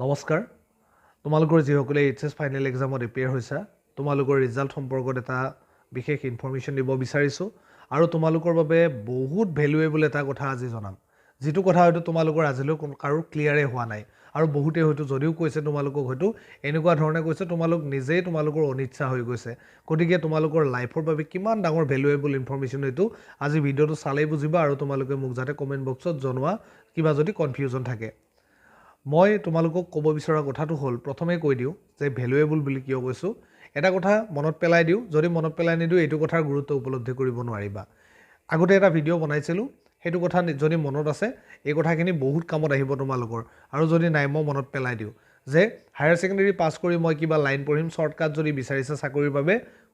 নমস্কাৰ। তোমালোকৰ যিসকলে এইচ এছ ফাইনেল এক্সামত এপিয়াৰ হৈছা, তোমালোকৰ ৰিজাল্ট সম্পৰ্কত এটা বিশেষ ইনফৰ্মেশ্যন দিব বিচাৰিছোঁ আৰু তোমালোকৰ বাবে বহুত ভেলুৱেবল এটা কথা আজি জনাম, যিটো কথা হয়তো তোমালোকৰ আজিলৈ কোনো কাৰো ক্লিয়াৰেই হোৱা নাই। আৰু বহুতে হয়তো যদিও কৈছে তোমালোকক, হয়তো এনেকুৱা ধৰণে কৈছে, তোমালোক নিজেই তোমালোকৰ অনিচ্ছা হৈ গৈছে। গতিকে তোমালোকৰ লাইফৰ বাবে কিমান ডাঙৰ ভেলুৱেবল ইনফৰ্মেশ্যন এইটো আজি ভিডিঅ'টো চালেই বুজিবা। আৰু তোমালোকে মোক যাতে কমেণ্ট বক্সত জনোৱা কিবা যদি কনফিউজন থাকে। মই তোমালোকক ক'ব বিচৰা কথাটো হ'ল, প্ৰথমে কৈ দিওঁ যে ভেলুৱেবল বুলি কিয় কৈছোঁ। এটা কথা মনত পেলাই দিওঁ, যদি মনত পেলাই নিদিওঁ, এইটো কথাৰ গুৰুত্ব উপলব্ধি কৰিব নোৱাৰিবা। আগতে এটা ভিডিঅ' বনাইছিলোঁ, সেইটো কথা যদি মনত আছে, এই কথাখিনি বহুত কামত আহিব তোমালোকৰ। আৰু যদি নাই, মই মনত পেলাই দিওঁ যে হায়াৰ ছেকেণ্ডেৰী পাছ কৰি মই কিবা লাইন পঢ়িম, শ্বৰ্টকাট যদি বিচাৰিছা চাকৰিৰ বাবে,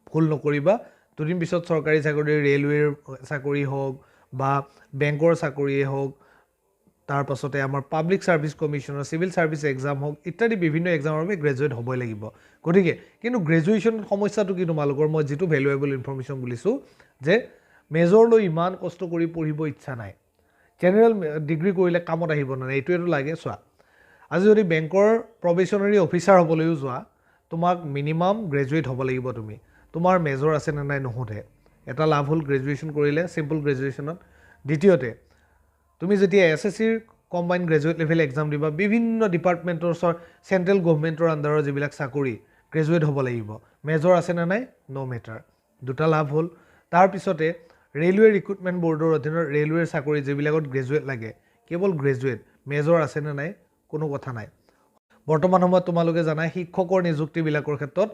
ভুল নকৰিবা। দুদিন পিছত চৰকাৰী চাকৰি, ৰেলৱেৰ চাকৰি হওক বা বেংকৰ চাকৰিয়ে হওক, তাৰ পাছতে আমাৰ পাব্লিক ছাৰ্ভিচ কমিশ্যনৰ চিভিল ছাৰ্ভিচ এক্সাম হওক, ইত্যাদি বিভিন্ন এক্সামৰ বাবে গ্ৰেজুৱেট হ'বই লাগিব। গতিকে কিন্তু গ্ৰেজুৱেশ্যন সমস্যাটো কি তোমালোকৰ, মই যিটো ভেলুৱেবল ইনফৰ্মেশ্যন বুলিছোঁ যে মেজৰ লৈ ইমান কষ্ট কৰি পঢ়িব ইচ্ছা নাই, জেনেৰেল ডিগ্ৰী কৰিলে কামত আহিব নে নাই, এইটোৱেতো লাগে। চোৱা, আজি যদি বেংকৰ প্ৰবেশ্যনাৰী অফিচাৰ হ'বলৈও যোৱা, তোমাক মিনিমাম গ্ৰেজুৱেট হ'ব লাগিব। তুমি তোমাৰ মেজৰ আছে নে নাই নুসুধে। এটা লাভ হ'ল গ্ৰেজুৱেশ্যন কৰিলে চিম্পল গ্ৰেজুৱেশ্যনত। দ্বিতীয়তে, তুমি যেতিয়া এছএছচিৰ কম্বাইন গ্ৰেজুৱেট লেভেল এক্সাম দিবা, বিভিন্ন ডিপাৰ্টমেণ্টৰ, চেণ্ট্ৰেল গভমেণ্টৰ আণ্ডাৰৰ যিবিলাক চাকৰি, গ্ৰেজুৱেট হ'ব লাগিব। মেজৰ আছে নে নাই ন' মেটাৰ। দুটা লাভ হ'ল। তাৰপিছতে ৰেলৱে ৰিক্ৰুটমেণ্ট বৰ্ডৰ অধীনত ৰেলৱেৰ চাকৰি যিবিলাকত গ্ৰেজুৱেট লাগে, কেৱল গ্ৰেজুৱেট, মেজৰ আছে নে নাই কোনো কথা নাই। বৰ্তমান সময়ত তোমালোকে জানা, শিক্ষকৰ নিযুক্তিবিলাকৰ ক্ষেত্ৰত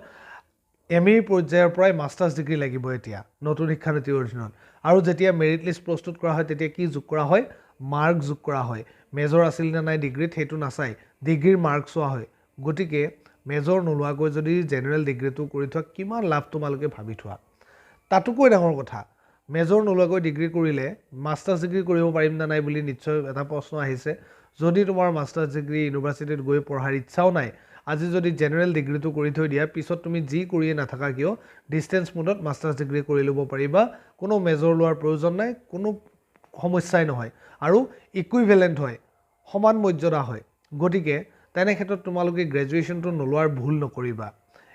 এম এ পৰ্যায়ৰ পৰাই মাষ্টাৰ্ছ ডিগ্ৰী লাগিব এতিয়া নতুন শিক্ষানীতিৰ অধীনত। আৰু যেতিয়া মেৰিট লিষ্ট প্ৰস্তুত কৰা হয়, তেতিয়া কি যোগ কৰা হয়? মাৰ্ক যোগ কৰা হয়। মেজৰ আছিল নে নাই ডিগ্ৰীত সেইটো নাচায়, ডিগ্ৰীৰ মাৰ্ক চোৱা হয়। গতিকে মেজৰ নোলোৱাকৈ যদি জেনেৰেল ডিগ্ৰীটো কৰি থোৱা, কিমান লাভ তোমালোকে ভাবি থোৱা। তাতোকৈ ডাঙৰ কথা, মেজৰ নোলোৱাকৈ ডিগ্ৰী কৰিলে মাষ্টাৰ্ছ ডিগ্ৰী কৰিব পাৰিম নে নাই বুলি নিশ্চয় এটা প্ৰশ্ন আহিছে। যদি তোমাৰ মাষ্টাৰ্ছ ডিগ্ৰী ইউনিভাৰ্চিটিত গৈ পঢ়াৰ ইচ্ছাও নাই, আজি যদি জেনেৰেল ডিগ্ৰীটো কৰি থৈ দিয়া, পিছত তুমি যি কৰিয়ে নাথাকা কিয়, ডিষ্টেঞ্চ মোডত মাষ্টাৰ্ছ ডিগ্ৰী কৰি ল'ব পাৰিবা। কোনো মেজৰ লোৱাৰ প্ৰয়োজন নাই, কোনো সমস্যাই নহয় আৰু ইকুইভেলেণ্ট হয়, সমান মৰ্যাদা হয়। গতিকে তেনে ক্ষেত্ৰত তোমালোকে গ্ৰেজুৱেশ্যনটো নোলোৱাৰ ভুল নকৰিবা।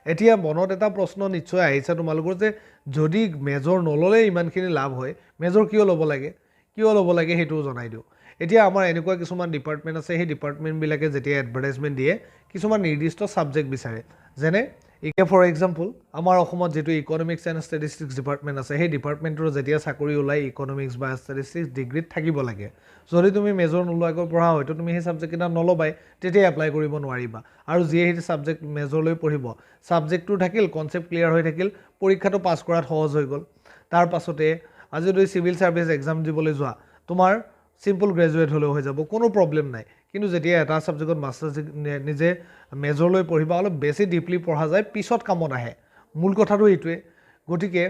এতিয়া মনত এটা প্ৰশ্ন নিশ্চয় আহিছে তোমালোকৰ যে যদি মেজৰ নল'লে ইমানখিনি লাভ হয়, মেজৰ কিয় ল'ব লাগে? কিয় ল'ব লাগে সেইটোও জনাই দিওঁ। এতিয়া আমাৰ এনেকুৱা কিছুমান ডিপাৰ্টমেণ্ট আছে, সেই ডিপাৰ্টমেণ্টবিলাকে যেতিয়া এডভাৰটাইজমেণ্ট দিয়ে, কিছুমান নিৰ্দিষ্ট ছাবজেক্ট বিচাৰে। যেনে এতিয়া ফৰ এক্সাম্পল, আমাৰ অসমত যিটো ইকনমিক্স এণ্ড ষ্টেটিষ্টিক্স ডিপাৰ্টমেণ্ট আছে, সেই ডিপাৰ্টমেণ্টটোৰ যেতিয়া চাকৰি ওলায়, ইকনমিক্স বা ষ্টেটিষ্টিক্স ডিগ্ৰীত থাকিব লাগে। যদি তুমি মেজৰ নোলোৱাকৈ পঢ়া, হয়তো তুমি সেই ছাবজেক্টকেইটা নল'বাই, তেতিয়া এপ্লাই কৰিব নোৱাৰিবা। আৰু যিয়ে সেই ছাবজেক্ট মেজৰ লৈ পঢ়িব, ছাবজেক্টটো থাকিল, কনচেপ্ট ক্লিয়াৰ হৈ থাকিল, পৰীক্ষাটো পাছ কৰাত সহজ হৈ গ'ল। তাৰ পাছতে আজি যদি চিভিল ছাৰ্ভিচ এক্সাম দিবলৈ যোৱা, তোমাৰ চিম্পল গ্ৰেজুৱেট হ'লেও হৈ যাব, কোনো প্ৰব্লেম নাই। কিন্তু যেতিয়া এটা ছাবজেক্টত মাষ্টাৰ্ছ নিজে মেজৰ লৈ পঢ়িবা, অলপ বেছি ডিপলি পঢ়া যায়, পিছত কামত আহে। মূল কথাটো এইটোৱে। গতিকে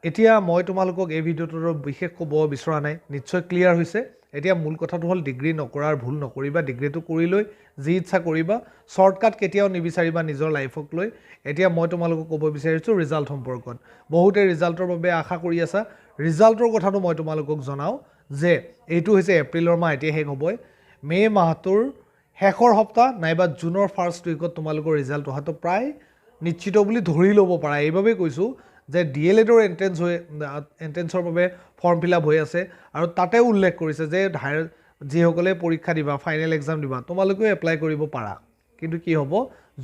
এতিয়া মই তোমালোকক এই ভিডিঅ'টোৰ বিশেষ ক'ব বিচৰা নাই, নিশ্চয় ক্লিয়াৰ হৈছে। এতিয়া মূল কথাটো হ'ল, ডিগ্ৰী নকৰাৰ ভুল নকৰিবা। ডিগ্ৰীটো কৰি লৈ যি ইচ্ছা কৰিবা, শ্বৰ্টকাট কেতিয়াও নিবিচাৰিবা নিজৰ লাইফক লৈ। এতিয়া মই তোমালোকক ক'ব বিচাৰিছোঁ ৰিজাল্ট সম্পৰ্কত। বহুতে ৰিজাল্টৰ বাবে আশা কৰি আছা। ৰিজাল্টৰ কথাটো মই তোমালোকক জনাওঁ যে এইটো হৈছে এপ্ৰিলৰ মাহ, এতিয়া শেষ হ'বই। মে' মাহটোৰ শেষৰ সপ্তাহ নাইবা জুনৰ ফাৰ্ষ্ট উইকত তোমালোকৰ ৰিজাল্ট অহাটো প্ৰায় নিশ্চিত বুলি ধৰি ল'ব পাৰা। এইবাবেই কৈছোঁ যে ডি এল এডৰ এণ্ট্ৰেঞ্চৰ বাবে ফৰ্ম ফিল আপ হৈ আছে আৰু তাতে উল্লেখ কৰিছে যে হায়াৰ যিসকলে পৰীক্ষা দিবা, ফাইনেল এক্সাম দিবা, তোমালোকেও এপ্লাই কৰিব পাৰা। কিন্তু কি হ'ব,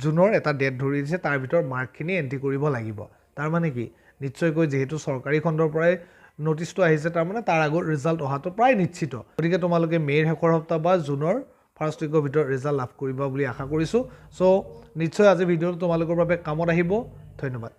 জুনৰ এটা ডেট ধৰি দিছে, তাৰ ভিতৰত মাৰ্কখিনি এণ্ট্ৰি কৰিব লাগিব। তাৰমানে কি, নিশ্চয়কৈ যিহেতু চৰকাৰী খণ্ডৰ পৰাই ন'টিচটো আহিছে, তাৰমানে তাৰ আগত ৰিজাল্ট অহাটো প্ৰায় নিশ্চিত। গতিকে তোমালোকে মে'ৰ শেষৰ সপ্তাহ বা জুনৰ ফাৰ্ষ্ট উইকৰ ভিতৰত ৰিজাল্ট লাভ কৰিবা বুলি আশা কৰিছোঁ। চ' নিশ্চয় আজি ভিডিঅ'টো তোমালোকৰ বাবে কামত আহিব। ধন্যবাদ।